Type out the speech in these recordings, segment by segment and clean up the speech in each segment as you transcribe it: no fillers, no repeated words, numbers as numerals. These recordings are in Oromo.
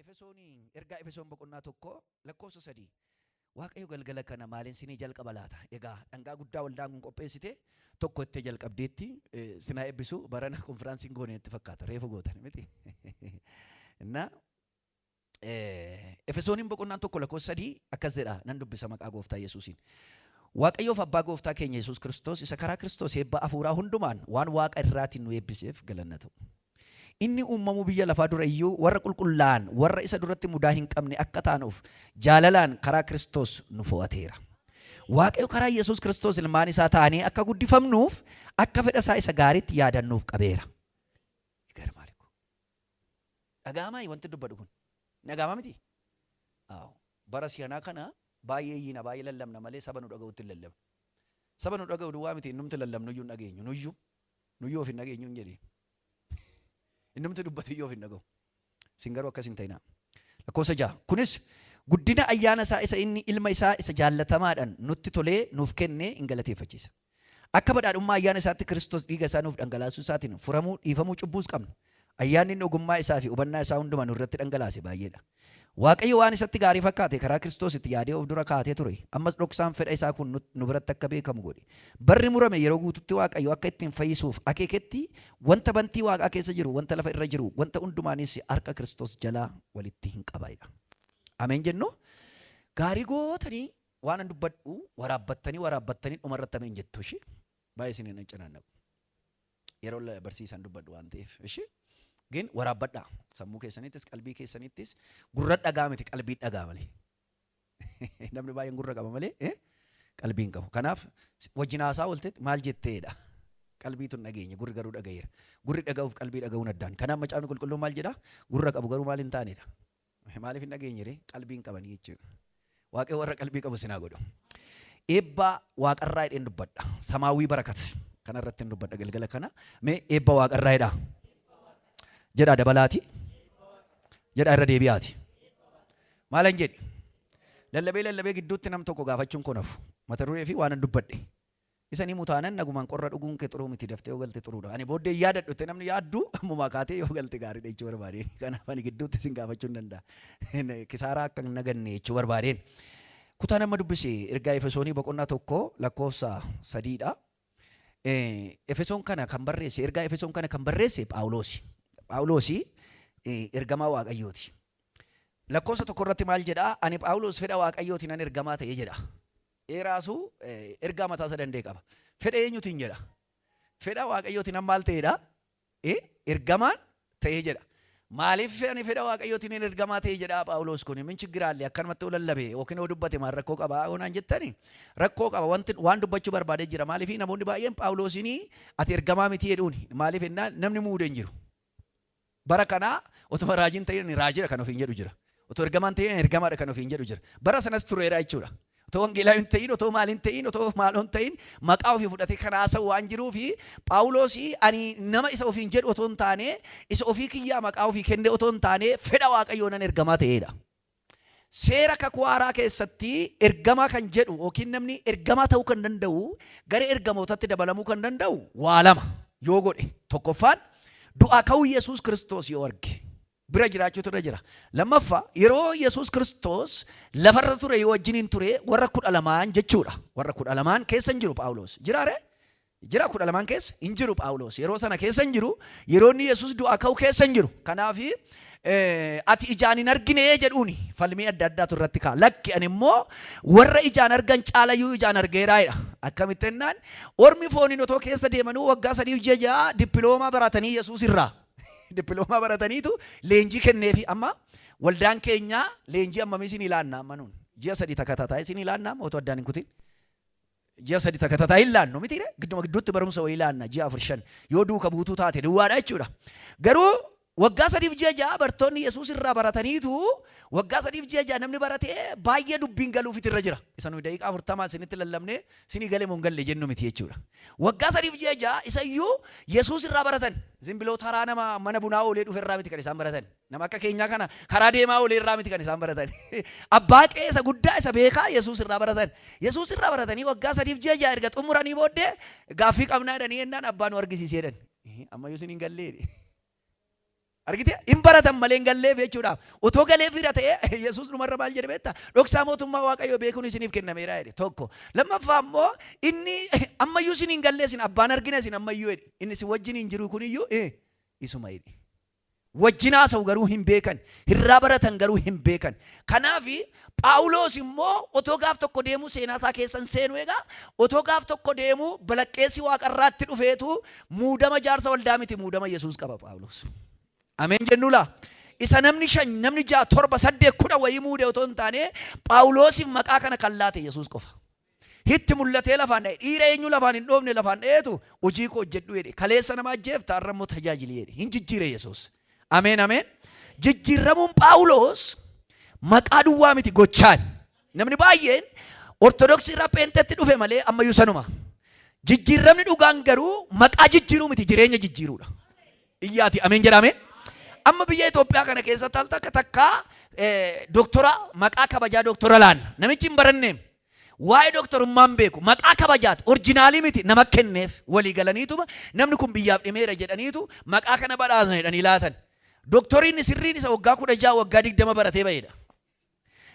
Efesoonii ergaa Efesoon boqonnaa 1 lakkoofsa 3. Waaqayyo galgala kana maaliin sinii jalqaba laata? Egaa dhangaa guddaa waldaan kun qopheessite tokko itti jalqabdeetti sinaa eebbisu. Barana konfiraansiin goone natti fakkaata, reefu gootan miti. Inna Efesooniin boqonnaan 1 lakkoofsa 3 akkas jedha, nan dubbisa maqaa gooftaa Yesuusiin. Waaqayyoof abbaa gooftaa keenya Yesuus Kiristoos isa karaa Kiristoos eebba hafuuraa hundumaan waan waaqa irraatiin nu eebbiseef galanna ta'u. Inni uumamuu biyya lafaa dura iyyuu warra qulqullaa'an, warra isa duratti mudaa hin qabne akka taanuuf jaalalaan karaa Kiristoos nu fo'ateera. Waaqayyo karaa Yesuus Kiristoos ilmaan isaa taanee akka guddifamnuuf akka fedha isaa isa gaariitti yaadannuuf qabeera. ይገርማል እኮ. Dhaga'amaa wanti dubbadhu kun? Dhaga'amaa miti? Bara si'anaa kana baay'ee iyyina, baay'ee lallabna malee saba nu dhaga'utti hin lallabnu. Saba nu dhaga'u duwwaa miti, innumti lallabnu iyyuu hin dhageenyu. Nuyyuu nuyyuu of hin dhageenyu hin jedhee. Innumti dubbatu iyyuu of hin dhaga'u. Isin garuu akkas hin ta'inaa. Lakkoofsa 6. Kunis guddina ayyaana isaa isa inni ilma isaa isa jaallatamaadhaan nutti tolee nuuf kenne hin galateeffachiisa. Akka badhaadhummaa ayyaana isaatti Kiristoos dhiiga isaa nuuf dhangalaasuu isaatiin furamuu, dhiifamuu cubbuus qabna. Ayyaanni inni ogummaa isaa fi hubannaa isaa hundumaa nurratti dhangalaase baay'eedha. Waaqayyo waan isatti gaarii fakkaate karaa Kiristoos itti yaadee of dura kaa'atee ture. Ammas dhoksaan fedha isaa kun nu biratti akka beekamu godhe. Barri murame yeroo guututti Waaqayyo akka ittiin fayyisuuf akeeketti wanta bantii waaqaa keessa jiru, wanta lafa irra jiru, wanta hundumaanis harka Kiristoos jalaa walitti hin qabaidha. Ameen jennu. Gaarii gootanii waan an dubbadhu waraabbattanii waraabbattanii dhumarratti ameen jettu ishee. Baay'ee isin hin cinaannaqu. Yeroo barsiisan dubbadhu waan ta'eef ishee. ግን waraabbadhaa, sammuu keessanittis qalbii keessanittis. Gurra dhagaa miti, qalbii dhagaa malee. Namni baay'een gurra qaba malee qalbii hin qabu. Kanaaf wajjin haasaa ooltetti maal jetteedha. Qalbiitu hin dhageenye, gurri garuu dhagayeera. Gurri dhaga'uuf qalbii dhaga'uun addaan. Kanaaf Macaafni Qulqulluun maal jedha? Gurra qabu garuu maal hin taanedha? Maaliif hin dhageenye ree? Qalbii hin qabanii jechuudha. Waaqayyo warra qalbii qabu sinaa godhu. Eebba waaqarraa jedheen dubbadha. ሰማያዊ በረከት kanarratti hin dubbadha galgala kana. Mee eebba waaqarraa jedhaa. Jedhaa dabalaati. Jedhaa irra deebi'aati. Maalan jedhi? Lallabee lallabee gidduutti nam tokko gaafachuun koo nafu. Mata duree fi waan an dubbadhe. Isa ni mutaanan nagumaan qorra dhuguun kee xuruu miti, daftee yoo galte xuruudha. Ani booddee yaadadhu itti namni yaaddu ammumaa kaatee yoo galte gaariidha jechuu barbaadeen. Kanaaf ani gidduutti isin gaafachuu hin danda'a. Kisaaraa akka hin naganne jechuu barbaadeen. Kutaa nama dubbise ergaa Efesoonii boqonnaa 1 lakkoofsa 3dha. Efesoon kana kan barreesse, ergaa Efesoon kana kan barreesse Phaawulosi. Phaawulosi ergamaa Waaqayyooti. Lakkoofsa 1 irratti maal jedhaa? Ani Phaawulos fedha Waaqayyootiin nan ergamaa ta'e jedha. Dheeraasuu ergaa mataa isa danda'e qaba. Fedha eenyutiin jedha? Fedha Waaqayyootiin nan maal ta'edha? Ergamaan ta'ee jedha. Maaliif ani fedha Waaqayyootiin ergamaa ta'e jedha Phaawulos kun? ምን ችግር አለ? Akkanumatti yoo lallabe yookiin yoo dubbate maal rakkoo qaba yoo naan jettani, rakkoo qaba. Wanti waan dubbachuu barbaadee jira. Maaliif namoonni baay'een Phaawulosinii ati ergamaa miti jedhuuni? Maaliif jennaan namni muude hin jiru. Bara kanaa otuma raajiin ta'in raajiidha kan ofiin jedhu jira. Otoo ergamaan ta'in ergamaadha kan ofiin jedhu jira. Bara sanas tureera jechuudha. Otoo wangeelaa hin ta'in, otoo maal hin ta'in, otoo maaloon ta'in maqaa ofii fudhatee kan haasa'u waan jiruufi Phaawulos ani nama isa ofiin jedhu otoo hin taane, isa ofii kiyyaa maqaa ofii kenne otoo hin taane, fedha Waaqayyoo nan ergamaa ta'edha. Seera kakuu haaraa keessatti ergamaa kan jedhu yookiin namni ergamaa ta'uu kan danda'u, gara ergamootatti dabalamuu kan danda'u waa lama yoo godhe: tokkoffaan du'aa ka'uu Yesuus Kiristoos yoo arge bira jiraachuutu irra jira. Lammaffaa yeroo Yesuus Kiristoos lafarra ture yoo wajjiniin ture, warra 12n jechuudha. Warra 12n keessa hin jiru Phaawulos. Jiraare? Jira 12n keessa hin jiru Phaawulos. Yeroo sana keessa hin jiru. Yeroo inni Yesuus du'aa ka'u keessa hin jiru. Kanaaf ati ijaan hin argine jedhuuni falmii adda addaatu irratti ka'a. Lakki, ani immoo warra ijaan argan caalayyuu ijaan argeeraa jedha. Akkamitti jennaan ormi fooniin otoo keessa deemanuu waggaa 3 ji'a 6 dippiloomaa baratanii Yesuus irraa. Dippiloomaa barataniitu leenjii kenneefi. Amma waldaan keenya leenjii ammamii isin ilaanna amma nuun? Ji'a 3 takataataa isin ilaanna otoo addaan hin kutin. Ji'a 3 takataataa hin laannu miti, gidduma gidduutti barumsa wayii laanna, ji'a 4 5 yoo duuka buutuu taate duwwaadha jechuudha. Garuu waggaa 3f ji'a 6 bartoonni Yesuus irraa barataniitu, waggaa 3f ji'a 6 namni baratee baay'ee dubbiin galuufit irra jira. Isa nuyi daqiiqaa 40 isinitti lallabnee isinii galee moo hin galle jennu miti jechuudha. Waggaa 3f ji'a 6 isa iyyuu Yesuus irraa baratan. ዝም ብሎ taraa nama mana bunaa oolee dhufe irraa miti kan isaan baratan. Nama akka keenyaa kana karaa deemaa oolee irraa miti kan isaan baratan. Abbaa qe'ee isa guddaa, isa beekaa Yesuus irraa baratan. Yesuus irraa baratanii waggaa 3f ji'a 6 erga xumuranii booddee gaaffii qabnaa jedhanii jennaan, abbaa nu argisiisee jedhan. Ammayyuu isin hin gallee. Argite hin baratan malee hin galleef jechuudha. Otoo galeefira ta'ee Yesuus dhumarra maal jedhe beektaa? Dhoksaa mootummaa Waaqayyoo beekuun isiniif kennameera jedhe tokko. Lammaffaa immoo inni ammayyuu isin hin gallee, isin abbaan argina isin ammayyuu jedhe. Inni isin wajjin hin jiru kuniyyuu isuma jedhe. Wajjin haasa'u garuu hin beekan. Hirraa baratan garuu hin beekan. Kanaaf Phaawulos immoo otoo gaaf tokko deemuu, seenaa isaa keessan seenu egaa, otoo gaaf tokko deemuu balaqqeessi waaqarraatti dhufeetu muudama jaarsa waldaa miti, muudama Yesuus qaba Phaawulos. Ameen jennu laa. Isa namni shan, namni ja'a, torba, saddeet, 10 wayii muude otoo hin taane, Phaawulosiif maqaa kana kan laate Yesuus qofa. Hitti mul'atee lafaan dha'e. Dhiira eenyu lafaan hin dhoofne lafaan dha'eetu hojii koo hojjedhu jedhe. Kaleessa nama ajjeefta, har'a immoo tajaajili jedhe. Hin jijjiire Yesuus. Ameen, ameen. Jijjiirramuun Phaawulos maqaa duwwaa miti, gochaan. Namni baay'een Ortodoksii irraa Pheenxetti dhufe malee ammayyuu sanuma. Jijjiirramni dhugaan garuu maqaa jijjiiruu miti, jireenya jijjiiruudha. Iyyaati ameen jedhame. Amma biyya Itoophiyaa kana keessatti al takka takkaa doktora maqaa kabajaa doktora laanna. Namichi hin baranneem. Waa'ee doktorummaan beeku. Maqaa kabajaati. Original miti, nama kenneef walii galaniituma namni kun biyyaaf dhimeera jedhaniitu maqaa kana badhaasna jedhanii laatan. Doktoriin sirriin isa waggaa 16, waggaa 20 baratee bahedha.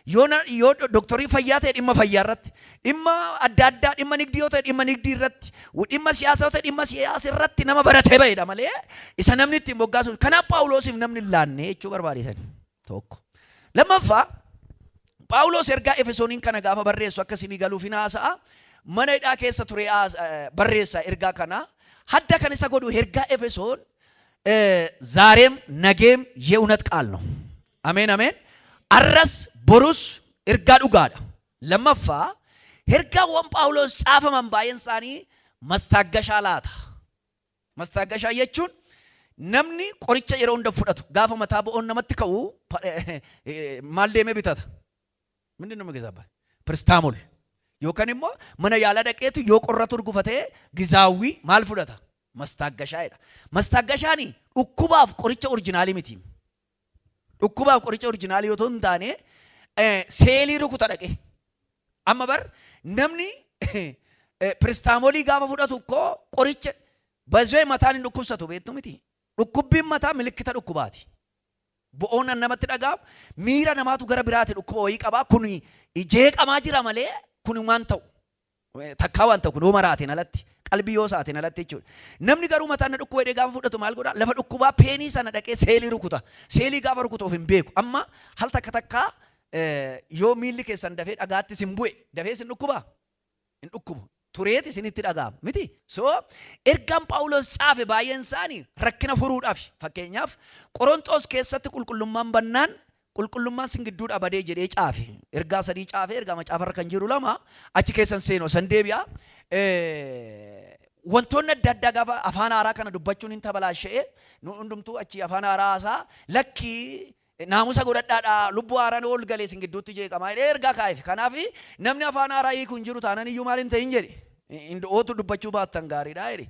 Yoo doktorii fayyaa ta'e dhimma fayyaa irratti, dhimma adda addaa, dhimma nigdii yoo ta'e dhimma nigdii irratti, dhimma siyaasaa yoo ta'e dhimma siyaasa irratti nama baratee bahedha malee isa namni ittiin moggaasu. Kanaaf Phaawulosiif namni hin laanne jechuu barbaadesan tokko. Lammaffaa, Phaawulos ergaa Efesooniin kana gaafa barreessu akka isinii galuuf hin haasa'a. Mana hidhaa keessa ture barreessa ergaa kana. Hadda kan isa godhu ergaa Efesoon ዛሬም ነገም የእውነት ቃል ነው። Ameen, ameen. Arras borus ergaa dhugaadha. Lammaffaa, ergaawwan Phaawulos caafaman baay'een isaanii ማስታገሻ laata. ማስታገሻ jechuun namni qoricha yeroo hunda fudhatu gaafa mataa bo'oon namatti ka'u maal deemee bitata? ምንድን ነው የሚገዛበት? Paracetamol. Yookaan immoo mana yaalaa dhaqeetu yoo qorratu urgufatee gizaawwii maal fudhata? ማስታገሻ jedha. ማስታገሻ ni dhukkubaaf qoricha original miti. Dhukkubaaf qoricha original yoo hin taane seelii rukuta dhaqe. Amma bar namni paracetamolii gaafa fudhatu koo qoricha bazwee mataan hin dhukkubsatu beektu miti. Dhukkubbiin mataa milikkita dhukkubaati. Bo'oon namatti dhaga'amu miira namaatu gara biraati, dhukkuba wayii qabaa, kun jeeqamaa jira malee kun waan ta'u. Takkaa waan ta'u kun yoo maraatiin alatti, qalbii yoo isaatiin alatti jechuudha. Namni garuu mataan na dhukkuba jedhee gaafa fudhatu maal godhaa? Lafa dhukkubaa painii sana dhaqee seelii rukuta. Seelii gaafa rukutu of hin beeku. Amma hal takka takkaa yoo miilli keessan dafee dhagaatti isin bu'e dafee isin dhukkubaa? Hin dhukkubu. Tureeti isinitti dhaga'ama miti. So ergaan Phaawulos caafe baay'een isaanii rakkina furuudhaaf. Fakkeenyaaf, Qoronxoos keessatti qulqullummaan bannaan qulqullummaan sin gidduudha badee jedhee caafe. Ergaa sadii caafe, ergaa macaafarra kan jiru lama achi keessan seenoo san deebi'a. Wantoonni adda addaa gaafa afaan haaraa kana dubbachuun hin tabalaasha'e, nu hundumtuu achi afaan haaraa haasaa, lakkii, naamusa godhadhaadha, lubbuu haaraan ol galee sin gidduutti jeeqamaa jedhee ergaa kaa'eef. Kanaaf namni afaan haaraa hiiku hin jiru taanan iyyuu maal hin ta'in jedhe. Ootu dubbachuu baattan gaariidha jedhe.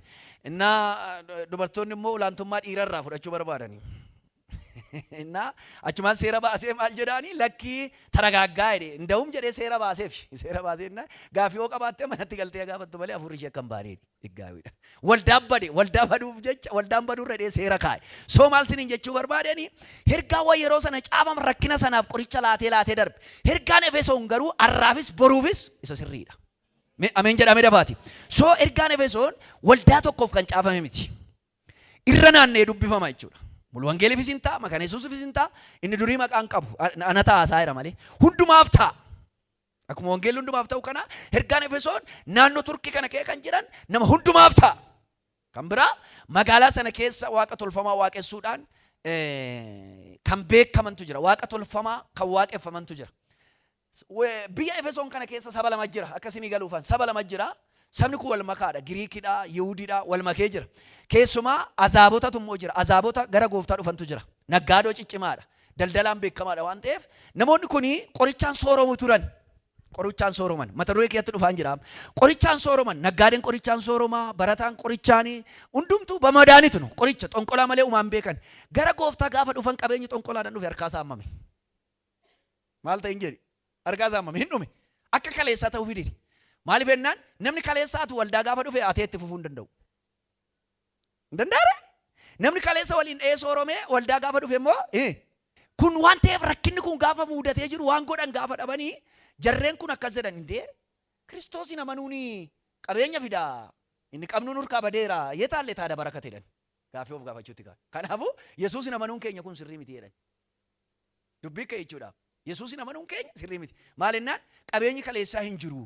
Innaa dubartoonni immoo olaantummaa dhiirarraa fudhachuu barbaadani. Innaa achumaan seera baasee maal jedhaanii, lakkii, taragaaggaa jedhe. Inda'um jedhee seera baaseef. Seera baasee innaa gaafii yoo qabaattee manatti galtee gaafattu malee afurri ishee akka hin baanee dhiggaawiidha. Waldaan bade, waldaa baduuf jecha waldaan baduurra jedhee seera kaa'e. So maal siniin jechuu barbaadeni, ergaawwan yeroo sana caafam rakkina sanaaf qoricha laatee laatee darbe. Ergaan Efesoon garuu arraafis boruufis isa sirriidha. Ameen jedhamee dafaati. So ergaan Efesoon waldaa tokkoof kan caafame miti. Irra naannee dubbifama jechuudha. Mulu wangeeliifis hin ta'a, maqaan Yesuusifis hin ta'a, inni durii maqaan qabu ana ta'a jira malee. Hundumaaf ta'a. Akkuma wangeelli hundumaaf ta'u kana ergaan Efesoon naannoo Turkii kana kee kan jiran nama hundumaaf ta'a. Kan biraa, magaalaa sana keessa waaqa tolfamaa waaqessuudhaan kan beekamantu jira. Waaqa tolfamaa kan waaqeffamantu jira. Biyya Efesoon kana keessa saba lama jira. Akkasinii galuufan saba lama jira. Sabni kun wal makaadha. Giriikidha, Yihudiidha, wal makee jira. Keessumaa azaabotatu immoo jira. Azaabota gara gooftaa dhufantu jira. Naggaadoo ciccimaadha. Daldalaan beekamaadha waan ta'eef namoonni kuni qorichaan sooromu turan. Qorichaan sooroman. Mata duree keessatti dhufaan jira. Qorichaan sooroman. Naggaadeen qorichaan sooromaa, barataan qorichaanii, hundumtuu bamadaanitu nu qoricha xonqolaa malee uumaan beekan. Gara gooftaa gaafa dhufan qabeenyi xonqolaadhaan dhufe harkaa saamame. Maal ta'in jedhi? Harkaa saamame, hin dhume. Akka kaleessaa ta'uu fidiri. Maaliif jennaan, namni kaleessaatu waldaa gaafa dhufe atee itti fufuu hin danda'u. Hin danda'are? Namni kaleessa waliin dha'ee sooromee waldaa gaafa dhufe immoo kun waan ta'eef, rakkinni kun gaafa muudatee jiru, waan godhan gaafa dhabanii, jarreen kun akkas jedhan: "Indee, Kiristoosin amanuun qabeenya fidaa, inni qabnu nurkaa badeera, yeetaallee taada barakate?" jedhan. Gaaffii of gaafachuutti kaan. Kanaafuu Yesuusin amanuun keenya kun sirrii miti jedhan. Dubbii kee jechuudha. Yesuusin amanuun keenya sirrii miti. Maal jennaan, qabeenyi kaleessaa hin jiru.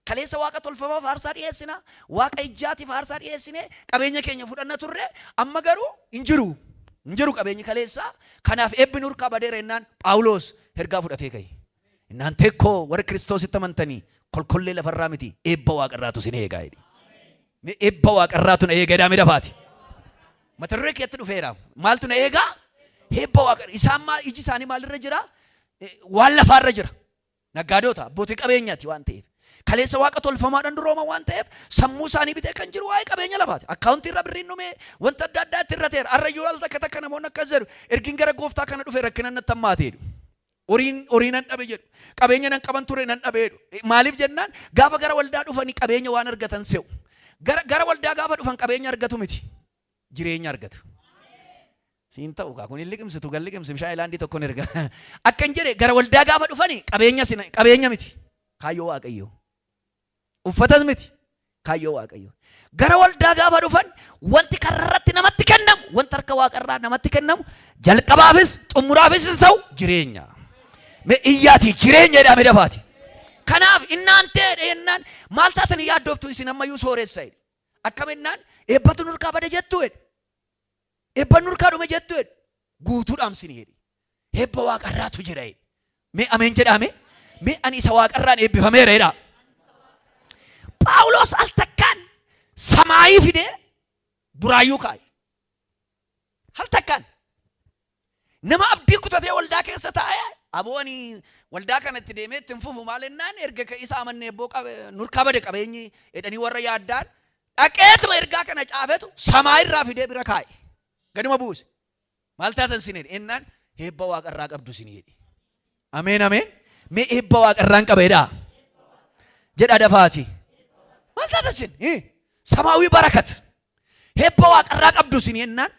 Kaleessa waaqa tolfamaa faarsaa dhiyeessina, waaqa ijjaatiif aarsaa dhiyeessine, qabeenya keenya fudhanna turre, amma garuu hin jiru. Hin jiru qabeenyi kaleessaa. Kanaaf eebbi nurkaa badeera jennaan, Phaawulos ergaa fudhatee ka'e. Innaan tekkoo warri Kiristoositti amantanii kolkollee lafarraa miti, eebba waaqarraatu sin eegaa jedhe. Mee eebba waaqarraatu na eega jedhaa dafaati. Mata duree keetti dhufeera. Maaltu na eegaa? Eebba waaqa. Isaan maal, iji isaanii maalirra jira? Waan lafaarra jira. Naggaadota, abbootii qabeenyaati waan ta'eef. Kaleessa waaqa tolfamaadhaan durooman waan ta'eef, sammuu isaanii bitee kan jiru waa'ee qabeenya lafaati. Akkaawuntii irra birriin dhumee wanta adda addaatti irra ta'eera. Har'a iyyuu al takka takka namoonni akkas jedhu: "Ergin gara gooftaa kana dhufe rakkina natti hammaatee" jedhu. Horii nan dhabe jedhu. Qabeenya nan qaban ture nan dhabe jedhu. Maaliif jennaan, gaafa gara waldaa dhufanii qabeenya waan argatan se'u. Gara waldaa gaafa dhufan qabeenya argatu miti. Jireenya argatu. Siin ta'u kaa kun hin liqimsitu, gal liqimsi, bishaan ilaandii tokkoon erga. Akkan jedhe, gara waldaa gaafa dhufanii qabeenya sina, qabeenya miti. Kaayyoo Waaqayyoo. Uffatas miti. Kaayyoo Waaqayyoo. Gara waldaa gaafa dhufan wanti kararratti namatti kennamu, wanti harka waaqarraa namatti kennamu, jalqabaafis xumuraafis ta'u jireenya. Mee iyyaati jireenya jedhame dafaati. Kanaaf innaan ta'e jennaan, maal taatanii yaaddoftu isin, ammayyuu sooressa jedhe. Akkam jennaan, eebbatu nurkaa bade jettu jedhe. Eebba nurkaa dhume jettu jedhe. Guutuudhaan sini jedhe. Eebba waaqarraatu jira jedhe. Mee ameen jedhame. Mee ani isa waaqarraan eebbifameera jedha. Phaawulos al takkaan samaayii fidee buraayyuu kaa'e. Al takkaan. Nama abdii kutatee waldaa keessa taa'ee, "Aboo, ani waldaa kanatti deemee itti hin fufu, maal jennaan erga isa amannee ebboo nurkaa bade qabeenyi" jedhanii warra yaaddaan, dhaqeetuma ergaa kana caafetu samaayirraa fidee bira kaa'e. Gaduma buuse. Maal taatan sin jedhe ennaan, eebba waaqarraa qabdu sin jedhe. Ameen, ameen. Mee eebba waaqarraan qaba jedhaa. Jedha dafaati. Maal taatan sin? Samaawii barakat. Eebba waaqarraa qabdu sin jennaan,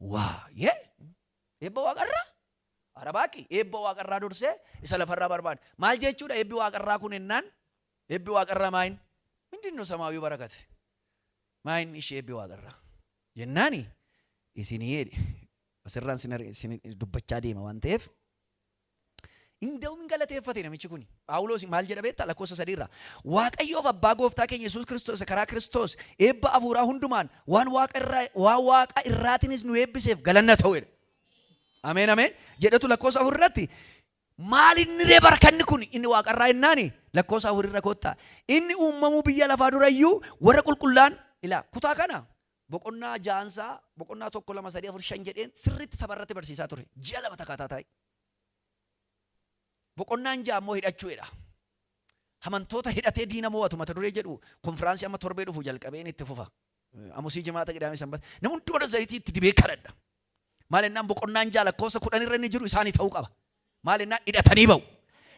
waa yee, eebba waaqarraa? Arabaaqi eebba waaqarraa dursee isa lafarraa barbaada. Maal jechuudha eebbi waaqarraa kun jennaan, eebbi waaqarraa maayin? ምንድን ነው ሰማያዊ በረከት? Maayin ishee eebbi waaqarraa? Jennaani isinii jedhe, asirraan sin dubbachaa deema waan ta'eef. Inda'uun hin galateeffate namichi kun. Phaawulos maal jedha beektaa? Lakkoofsa 3rraa. Waaqayyoof abbaa gooftaa keenya Yesuus Kiristoos karaa Kiristoos eebba hafuuraa hundumaan waan waaqa irraatinis nu eebbiseef galanna ta'u jedha. Ameen, ameen. Jedhetu lakkoofsa 4 irratti maal inni ree barakanni kun inni waaqarraa jennaani, lakkoofsa 4 irra kottaa. Inni uumamuu biyya lafaa durayyuu warra qulqullaan ilaa kutaa kana boqonnaa ja'ansaa, boqonnaa 1, 2, 3, 4, 5 jedheen sirriitti sabarratti barsiisaa ture. Ji'a 2 takaataa taa'e. Boqonnaan 6 immoo hidhachuudha. Amantoota hidhatee diina mo'atu mata duree jedhu konfiraansii amma torbee dhufu jalqabeen itti fufa. Amusii, jimaata, qidaamee, sanbata. Nama hunduma zayitii itti dibee kadhadha. Maal jennaan, boqonnaan 6 lakkoofsa 10 irra inni jiru isaanii ta'uu qaba. Maal jennaan, hidhatanii ba'u.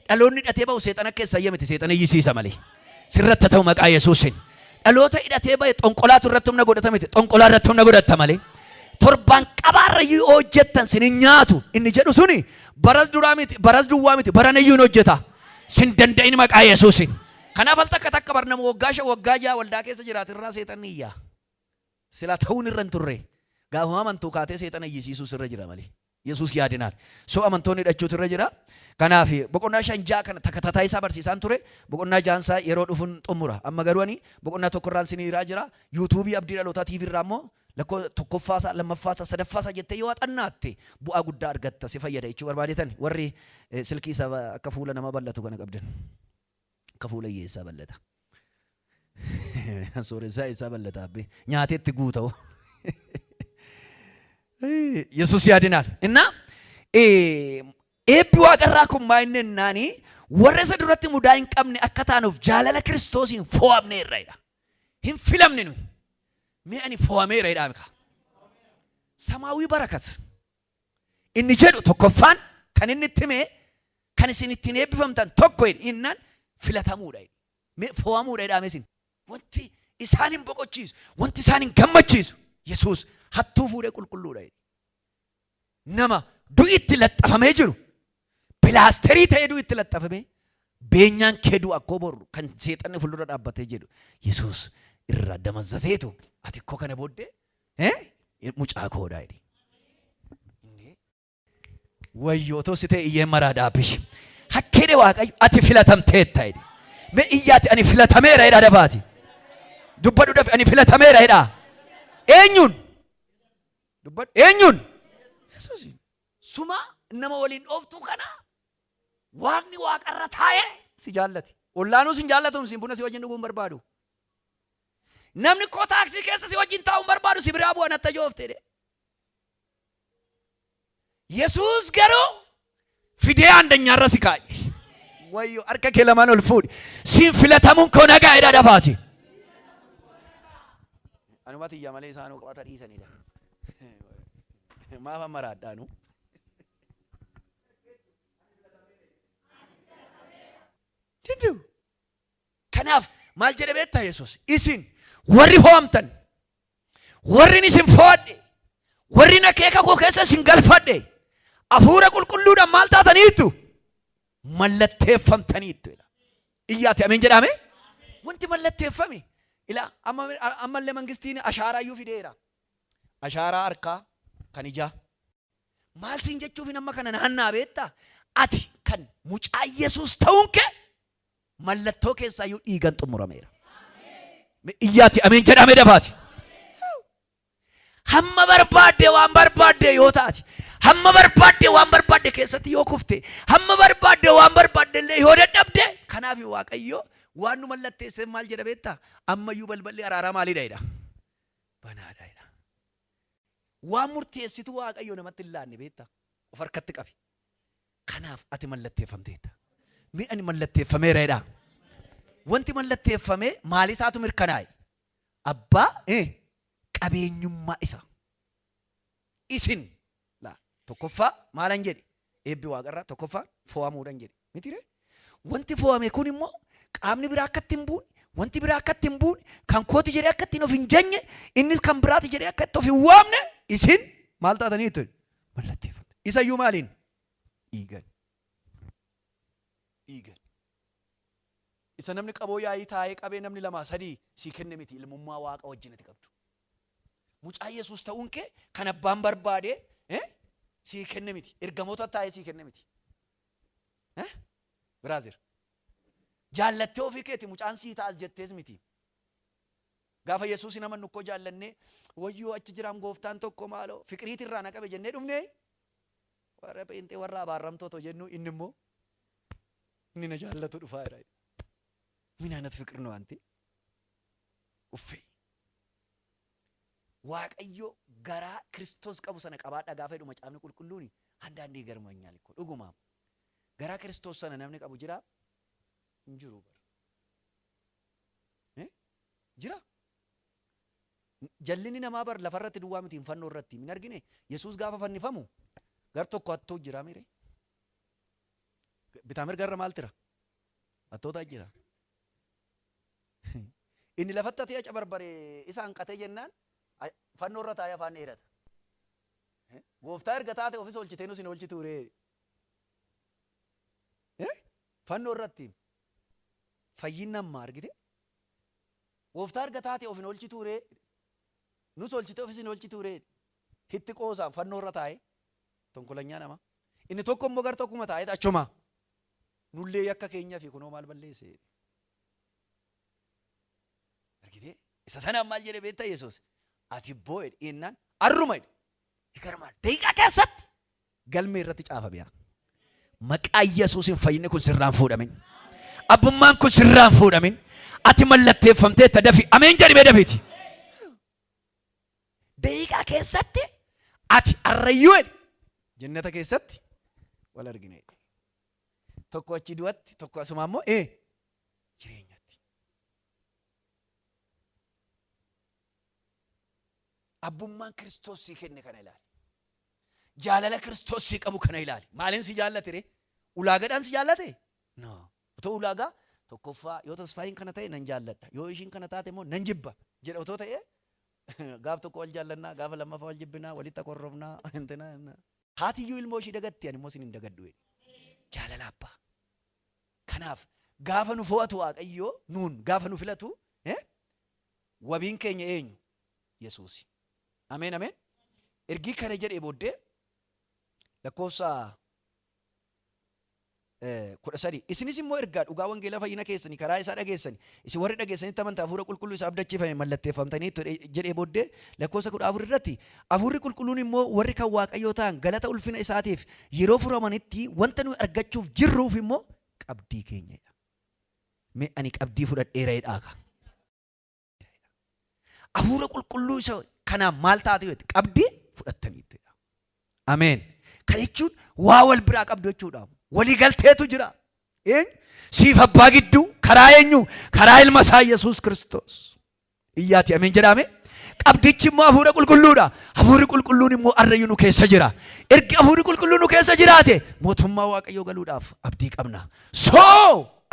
Dhaloonni hidhatee ba'u seexana keessa iyya miti, seexana iyyisiisa malee. Sirratti ta'u maqaa Yesuusin. Dhaloota hidhatee ba'e xonqolaatu irratti humna godhata miti, xonqolaa irratti humna godhatta malee. Torbaan qabaarra yoo hojjettan sin hin nyaatu inni jedhu suni baras duraa miti, baras duwwaa miti, barana iyyuu hin hojjeta. Sin danda'in maqaa Yesuusin. Kanaaf al takka takka bar nama waggaa 5, waggaa 6 waldaa keessa jiraatirraa seexanni iyyaa. Sila ta'uun irra hin turre. Gaafuma amantuu kaatee seexana iyyisiisuu sirra jira malee. Yesuus yaadinaan. So amantoonni hidhachuutu irra jira. Kanaaf boqonnaa 5, 6 kana takataataa isaa barsiisaan ture. Boqonnaa ja'ansaa yeroo dhufuun xumura. Amma garuu ani boqonnaa tokkorraan siniiraa jira. Yuutuubii Abdii Dhalootaa TV irraa immoo lakkoo tokkoffaasaa, lammaffaasaa, sadaffaasaa jettee yoo xannaatte bu'aa guddaa argatta, si fayyada jechuu barbaadetan. Warri silkii isaa akka fuula nama bal'atu kana qabdan. Akka fuula hiyyeessaa bal'ata. Sooressaa isaa bal'ata abbee. Nyaateetti guuta'u. Yesuus yaadinaal. Innaa eebbi waaqarraa kun maa inni ennaani, warra isa duratti mudaa hin qabne akka taanuuf jaalala Kiristoosiin fo'amneerra jedha. Hin filamne nuyi. Mee ani fo'ameera jedhaa mika. Samaawii barakat. Inni jedhu tokkoffaan kan inni itti hime, kan isin ittiin eebbifamtan tokko jedhe innaan filatamuudha jedhe. Mee fo'amuudha jedhame isin. Wanti isaan hin boqochiisu, wanti isaan hin gammachiisu Yesuus Hattuu fuudhee qulqulluudha jedhe. Nama du'itti laxxafamee jiru pilaasterii ta'ee du'itti laxxafamee beenyaan kee du'a akkoo boru kan seexanni fuuldura dhaabbatee jedhu Yesuus irraa damazzaseetu ati koo kana booddee mucaa koodha jedhe. Wayyoo otoo si ta'e iyyeen maraa dhaabbish. Hakkeedhe Waaqayyo ati filatamteetta jedhe. Mee iyyaati ani filatameera jedhaa dafaati. Dubbadhu dafi ani filatameera jedhaa. Eenyuun? Dubbadhu eenyuun? Yesuusiin. Suma nama waliin dhooftuu kana Waaqni waaqarra taa'ee si jaallate. Ollaanuu sin jaallatu sin buna si wajjin dhuguu hin barbaadu. Namni koo taaksii keessa si wajjin taa'uu hin barbaadu si biraa bu'a natti ajoofte jedhe. Yesuus garuu fidee aandanyaarra si kaa'e. Wayyo harka kee lamaan ol fuudhi. Siin filatamuun koo nagaa jedhaa dafaati. Anumati iyya malee isaanuu qabata dhiisanidha. Maaf amma raadhaanu? Danda'u. Kanaaf maal jedhe beektaa Yesuus? Isin warri fo'amtan, warri isin fo'adhe, warri akeeka koo keessa isin galfadhe, hafuura qulqulluudhaan maal taataniittu? Mallatteeffamtaniittu. Iyyaati ameen jedhame? Wanti mallatteeffame ilaa ammallee mangistiin ashaaraa iyyuu fideera. Ashaaraa harkaa kan ijaa. Maal siin jechuufin amma kana naannaa beektaa? Ati kan mucaa Yesuus ta'uun kee mallattoo keessaa iyyuu dhiigan xumurameera. Iyyaati ameen jedhame dafaati. Hamma barbaadde waan barbaadde yoo taate, hamma barbaadde waan barbaadde keessatti yoo kufte, hamma barbaadde waan barbaadde illee yoo dadhabde, kanaaf Waaqayyo waan nu mallatteesseef maal jedha beektaa? Ammayyuu balballi araaraa maalidha jedha? Banaadha jedha. Waan murteessitu Waaqayyo namatti hin laanne beektaa? Of harkatti qabi. Kanaaf ati mallatteeffamteetta. Mee ani mallatteeffameera jedhaa. Wanti mallatteeffame maal isaatu mirkanaa'e? Abbaa qabeenyummaa isaa. Isin laa tokkoffaa maalan jedhe? Eebbi waaqarraa tokkoffaa fo'amuudhan jedhe. Miti ree? Wanti fo'ame kun immoo qaamni biraa akka itti hin buune, wanti biraa akka itti hin buune, kan kooti jedhee akka ittiin of hin janye, innis kan biraati jedhee akka itti of hin waamne isin maal taataniitu? Mallatteeffamte. Isayyuu maaliin? Dhiigan. Dhiigan. Isa namni qaboo yaa'ii taa'ee qabee namni lamaa sadii sii kenne miti ilmummaa Waaqa wajjin ati qabdu. Mucaa Yesuus ta'uun kee kan abbaan barbaade sii kenne miti. Ergamoota taa'ee sii kenne miti. Biraazir. Jaallattee ofii keeti mucaan sii ta'as jettees miti. Gaafa Yesuusin amannu ikkoo jaallannee wayyoo achi jiraam gooftaan tokko maaloo fiqiriiti irraa na qabe jennee dhufnee warra pheenxee warra abaarramtoota jennu inni immoo inni na jaallatu dhufaa jira. Min aynat fiqir ነው አንቴ? Uffee. Waaqayyo garaa Kiristoos qabu sana qabaadhaa gaafa jedhu macaafni qulqulluun አንዳንዴ ይገርመኛል እኮ dhuguma. Garaa Kiristoos sana namni qabu jiraa? Hin jiru bar. Jira? Jallinni namaa bar lafarratti duwwaa miti hin fannoo irratti hin argine. Yesuus gaafa fannifamu gar tokko hattuu jira mire. Bitaa mirga irra maal tira? Hattoota jira. Inni lafatti hatee acabarbaree isa hanqatee jennaan fannoo irra taa'ee afaan dheerata. Gooftaa erga taate ofis oolchitee nus hin oolchituu ree. Fannoo irratti fayyinni amma argite. Gooftaa erga taate of hin oolchituu ree. Nus oolchitee ofis hin oolchituu ree. Hitti qoosaan fannoo irra taa'ee tonkolanyaa nama. Inni tokko immoo gar tokkuma taa'ee achuma. Nullee yakka keenya fi kunoo maal balleesse. Argitee? Isa sanaan maal jedhe beektaa Yesuus? Ati boo jedhe innaan arruma jedhe. Igarmaa daqiiqaa keessatti galmee irratti caafame yaa. Maqaa Yesuusin fayyinni kun sirraan fuudhamin. Abbummaan kun sirraan fuudhamin. Ati mallatteeffamteetta dafi. Ameen jedhi mee dafiiti. Daqiiqaa keessatti ati arrayyuu jedhe. Jannata keessatti wal argina jedhe. Tokko achi du'atti tokko asuma ammoo jireenyatti. Abbummaan Kiristoos sii kenne kana ilaali. Jaalala Kiristoos sii qabu kana ilaali. Maaliin si jaallate ree? Ulaagadhaan si jaallate? No. Otoo ulaagaa tokkoffaa yoo Tasfaayin kana ta'e nan jaalladha. Yoo ishiin kana taate immoo nan jibba jedha otoo ta'e Gaaf tokko wal jaallannaa, gaafa lammaffaa wal jibbinaa, walitti akorrofnaa, intina. Haatiyyuu ilmoo ishii dagatti, ani immoo isin hin dagadhu jedhe. Jaalala abbaa. Kanaaf gaafa nu fo'atu Waaqayyo nuun gaafa nu filatu wabiin keenya eenyu? Yesuusi. Ameen ameen. Ergii kana jedhee booddee lakkoofsa 13, isinis immoo ergaa dhugaa wangeela fayyina keessanii karaa isaa dhageessani, isin warri dhageessanitti amantaa hafuura qulqulluu isa abdachiifame mallatteeffamtanii jedhee booddee lakkoofsa 14 irratti, hafuurri qulqulluun immoo warri kan Waaqayyoo ta'an galata ulfina isaatiif yeroo furamanitti wanta nuyi argachuuf jirruuf immoo qabdii keenyadha. Mee ani qabdii fudhadheera jedhaa ka. Hafuura qulqulluu isa kanaan maal taate jetti? Qabdii fudhattaniitu. Ameen. Kana jechuun waa wal biraa qabdu jechuudha. Walii galteetu jira. Eenyu? Siif abbaa gidduu karaa eenyu? Karaa ilma isaa Yesuus Kiristoos. Iyyaati ameen jedhame. Qabdichi immoo hafuura qulqulluudha. Hafuurri qulqulluun immoo arrayyuu nu keessa jira. Ergi hafuurri qulqulluun nu keessa jiraate mootummaa Waaqayyoo galuudhaaf abdii qabna. So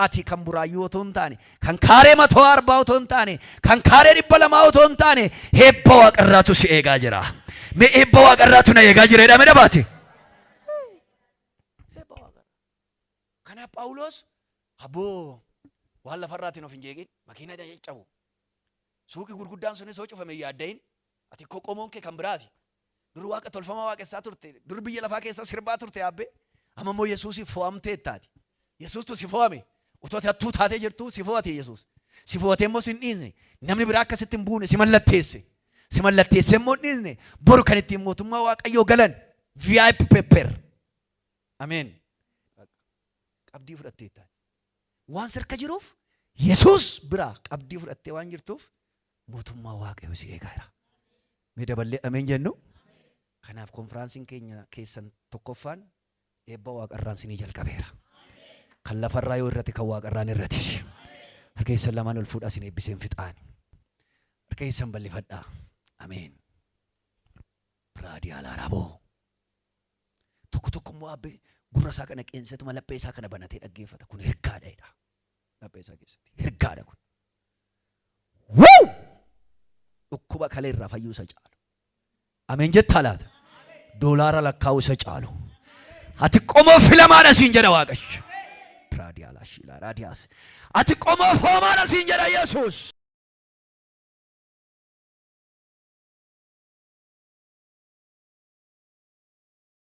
ati kan Buraayyuu otoo hin taane, kan kaaree 140 otoo hin taane, kan kaaree 200 otoo hin taane, eebba waaqarraatu si eegaa jira. Mee eebba waaqarraatu na eegaa jira jedhame dhabaate. Eebba waaqarraa. Kanaaf Phaawulos, aboo waan lafarraatiin of hin jeeqin, makiina caccabu. Suuqii gurguddaan sunis yoo cufame hin yaaddayin. Ati koo qomoon kee kan biraati. Dur waaqa tolfamaa waaqessaa turte. Dur biyya lafaa keessa sirbaa turte yaabbee. Amma immoo Yesuusiif fo'amteettaati. Yesuustu si fo'ame. Otoo ati hattuu taatee jirtuu si fo'ate Yesuus. Si fo'atee immoo si hin dhiisne. Namni biraa akkasitti hin buune si mallatteesse. Si mallatteessee immoo hin dhiisne. Boru kan ittiin mootummaa Waaqayyoo galan VIP paper. Ameen. Qabdii fudhatteettaati. Waan sirka jiruuf, Yesuus biraa qabdii fudhattee waan jirtuuf, mootummaa Waaqayyoo si eegaa jira. Mee daballee ameen jennu. Kanaaf konfiraansiin keenya keessan tokkoffaan eebba waaqarraan sinii jalqabeera. Kan lafarraa yoo irratti, kan waaqarraan irratis. Harka keessan lamaan ol fuudhaa, sin eebbiseen fixaani. Harka keessan bal'ifadhaa. Ameen. Raadiyaa laaraaboo. Tokko tokko immoo abbee gurra isaa kana qeensetuma laphee isaa kana banatee dhaggeeffata. Kun ergaadha jedha. Laphee isaa keessatti. Ergaadha kun. Wuu! Dhukkuba kalee irraa fayyuu isa caalu. Ameen jettaa laata? Doolaara lakkaa'uu isa caalu. Ati qomoo filamaadha siin jedha Waaqayyo. Raadiyaa laashiilaa raadiyaas. Ati qomoo foomaadha siin jedha Yesuus.